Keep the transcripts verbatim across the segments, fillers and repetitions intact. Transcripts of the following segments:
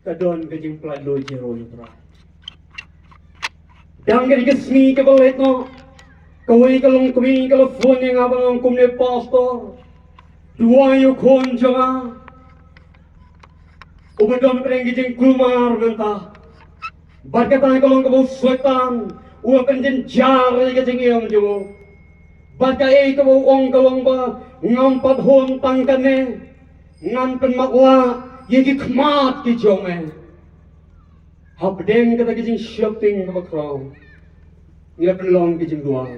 Ka don ka jingpynlut ïa u Trai. Dang ka dei ka sngi kaba leit noh, kawei ka longkmie ka la phone ïa nga ba nga ong kumne, Pastor, duwai ïa u khun jong nga uba don pdeng ka jingkulmar mynta. Bad kata ka long kaba u Soitan u la pynjynjar ïa ka jingim jong u. Bad kaei kaba u ong ka long ba ngam pat hun tang kane, ngan pynmatlah ïa ki khmat ki jong me. Hapdeng kata ka jingsheptieng kaba khraw, ngi la pynlong ka jingduwai,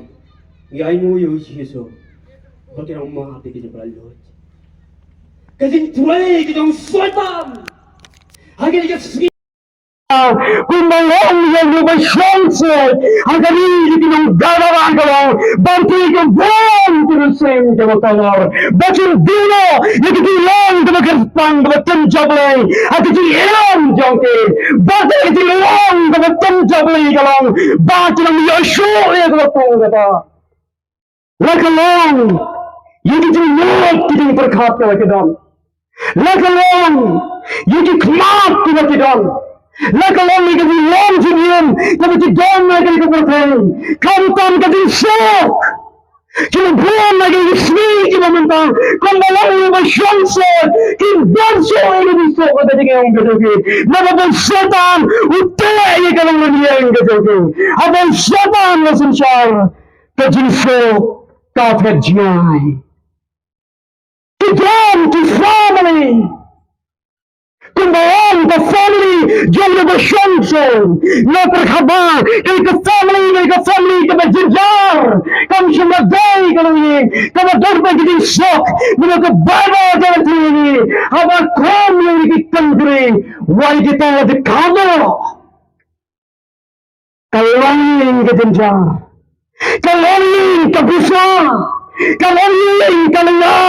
ngi ainguh ïa u Jisu ba ki nang mad ïa ka jingpynlut. Ka jingtrei ka jong u Soitan ha kane ka sngi. Kumba long ïa u ba shong shuh ha ka ri jong ki nong Gadara ka long ban pynbun ki mynsiem kiba kongor ba kin duh noh ïa ka jinglong kaba kyrpang kaba tymmen jong U Blei ha ka jingim jong ki. Bad ka jinglong kaba tymmen jong U Blei ka long ba ki nang ïoh shuh ïa kaba kong kata. La ka long ïa ki jingmut ki jingpyrkhat kiba ki don. La ka long ïa ki khmat kiba ki don. La ka long ïa ki jinglong jingim kiba ki don ha kane ka pyrthei. Khamtam ka jingsuk kiba bun ha kine ki sngi kiba mynta, kumba long ïa u ba shong shuh, ki don shuh ïa ka jingsuk ha ka jingim ka jong ki. Namar ba u Soitan u teh ïa ka longrynïeng ka jong ki. Haba u Soitan u la synshar, ka jingsuk ka phet jngai. Ki don ki family, kumba ong ka family jong u ba shong shuh. Nga pyrkhat ba ka family, ka family kaba jynjar, kam shym la dei ka longïing kaba don bad ka jingsuk. Namar ka Baibl ka ong ïa ngi, haba khum ïa ki kynjri, wat ïa kita ki kynjri. Ka longïing ka jynjar, ka longïing ka pisa, ka longïing ka lynga,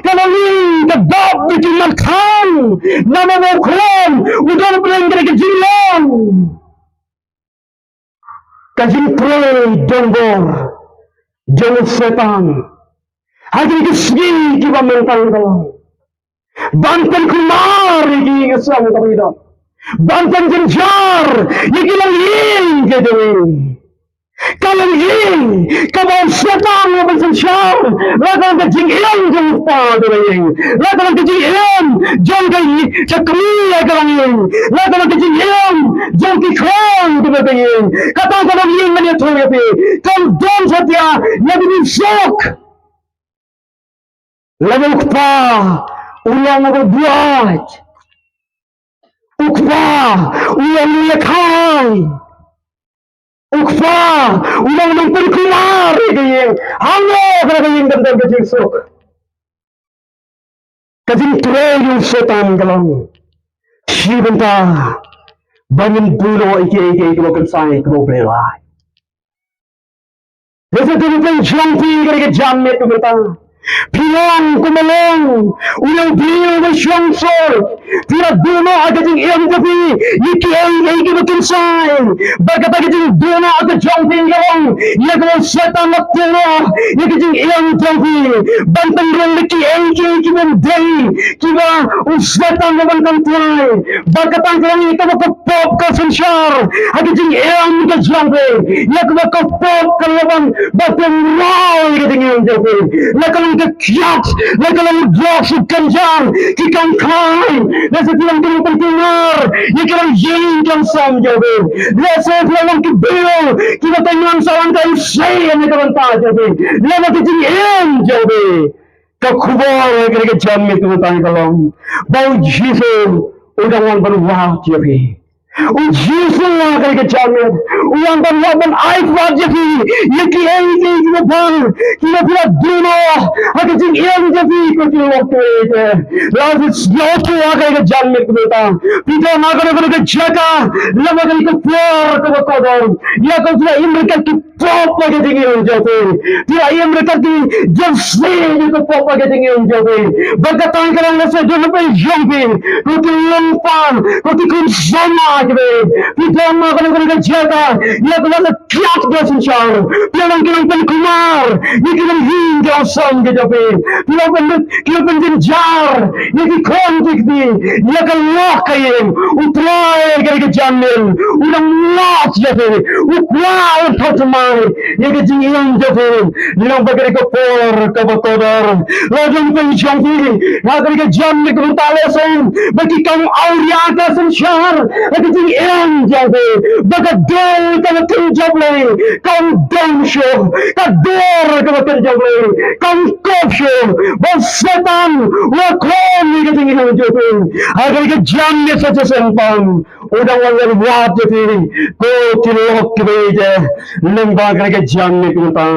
ka longïing ka dap da ki mat khang. Namar ba u khun u don pdeng ka jinglong. Ka jingtrei donbor jong u Soitan ha kine ki sngi kiba mynta ka long ban pynkulmar ïa ki, ïa ka seng kaba ki don, ban pynjynjar ïa ki longïing ki jong ngi. Ka longïing kaba u Soitan u la pynjynjar, la ka long ka jingim jong u kpa jong ka ïing, la ka long ka jingim jong ka i-, ka kmie ka longïing, la ka long ka jingim jong ki khun kiba ka ïing. Kata ka longïing, ngan ïathuh ïa phi, kam don satia ïa ka jingsuk. Lada u kpa u long uba buaid, u kpa u long uba ïakhai, u kpa u long uba pynkulmar ïa ka ïing, hangne ha ka ïing kan don ka jingsuk. Ka jingtrei u Soitan ka long shi bynta ba ngin duh noh ïa kiei kiei kiba kynsai kiba U Blei u ai. Lehse to phi jong phi ka dei ka janmiet ka mynta. Phi long kumba long u nongbriew ba shong shuh. Phi la duh noh ha ka jingim jong phi ïa kiei kiei kiba kynsai. Bad kata ka jingduh noh ha ka jong phi ka long ïa kaba u Soitan u la duh noh ïa ka jingim jong phi ban pynrung da kiei kiei kiba ym dei, kiba u Soitan u ban kynthai. Bad kata ka long ïa kaba ka pop ka synshar ha ka jingim ka jong phi, ïa kaba ka pop ka la ban ban pynrung ïa ka jingim jong phi. La ka long ka kiad, la ka long drugs, u ganjang, ki kam khai, lehse phi long ki nongpynkulmar ïa ka longïing ka longsam jong phi. Lehse phi long ki briew kiba tang nang sa wan ka isei ïa ka bynta jong phi. Lada ka jingim jong phi ka khubor ha kane ka janmiet ka mynta ka long ba u Jisu u dang wan ban wad ïa phi. U Jisu ha kane ka janmiet u wan ban wad ban ai wad ïa phi ïa kiei kiei kiba bha kiba phi la duh noh ha ka jingim jong phi. Ko ki lok te te la phi sngewthuh ha kane ka janmiet ka mynta phi don ha kane ka jaka lem ha kane ka por kaba kordor ïa ka phi la im ryngkat ki pop ha ka jingim jong phi. Phi la im ryngkat ki jingïaseng ïa ka pop ha ka jingim jong phi. Bad kata ka long lehse don ha pdeng jong phi ko ki longpa, ko ki khun samla Phi don ma ka long ka jaka ïa ka la kiat ka synshar. Phi long ki long pynkulmar ïa ki long ïing ki long sem ki jong phi. Phi long pyn ki long pynjynjar ïa ki khun ki kti ïa ka lok ka ïing. U Trai ka ri ka janmiet u dang lok ïa phi. U kwah u thok thymmai ïa ka jingim jong phi. Long ba ka ri ka por kaba kordor. La jong phi jong phi ha ka ri ka janmiet ka mynta la song ba ki kam awria ka synshar ha ka jingim jong phi. Ba ka dor kaba kynja Blei kam don shuh, ka dor kaba kynja Blei kam kop shuh. Ba Soitan u la khom ïa ka jingim jong phi ha ka ri ka janmiet sa shisien pam. U dang wan wan wad ïa phi ko ki lok kiba ïeit. Lyngba ka ri ka janmiet ka mynta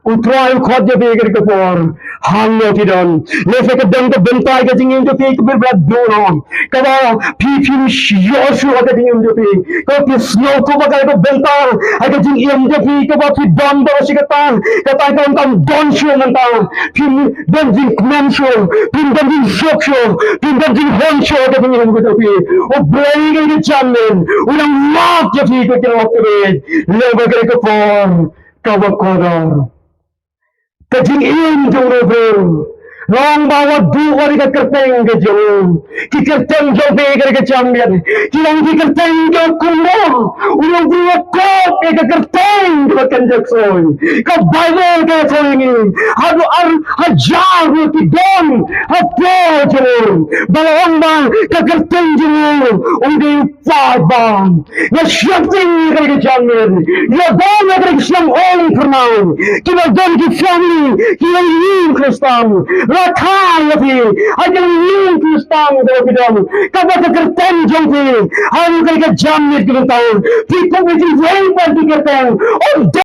U Trai u khot ïa phi ha kane ka por. Hangno phi don? Lehse ka don ka bynta ka jingim jong phi kaba phi la duh noh, kaba phi phim ïoh shuh ha ka jingim jong phi, kaba phi sngew kumba ka don ka bynta ha ka jingim jong phi kaba phi don ba shi kata, kata ka long kam don shuh mynta. Phim don jingkmen shuh, phim don jingsuk shuh, phim don jinghun shuh ha ka jingim jong phi. U Blei ha kane ka janmiet u dang wad ïa phi ko ki lok kiba ïeit. Lyngba kane ka por kaba kordor. Ka jingim jong u briew long ba wat duh wat ïa ka kyrteng ka jong u. Ki kyrteng jong phi ha kane ka janmiet ki long ki kyrteng jong u kynnoh. U long u briew uba kop ïa ka kyrteng kaba kynja ksuid. Ka Baibl ka ong ïa ngi haduh ar hajar ruh ki don ha pdeng jong u. Ba la ong ba ka kyrteng jong u u dei u paidbah. Nga sheptieng ïa kane ka janmiet, ïa don ïa kane ka shnong Umphniang Phyrnai, kiba don ki family kiba ïing Khristan. La kha ïa phi ha kane ka ïing Khristan kaba phi don, kaba ka kyrteng jong phi ha kane ka janmiet ka bynta. Phi kup ïa ki wei pat ki kyrteng. Oh,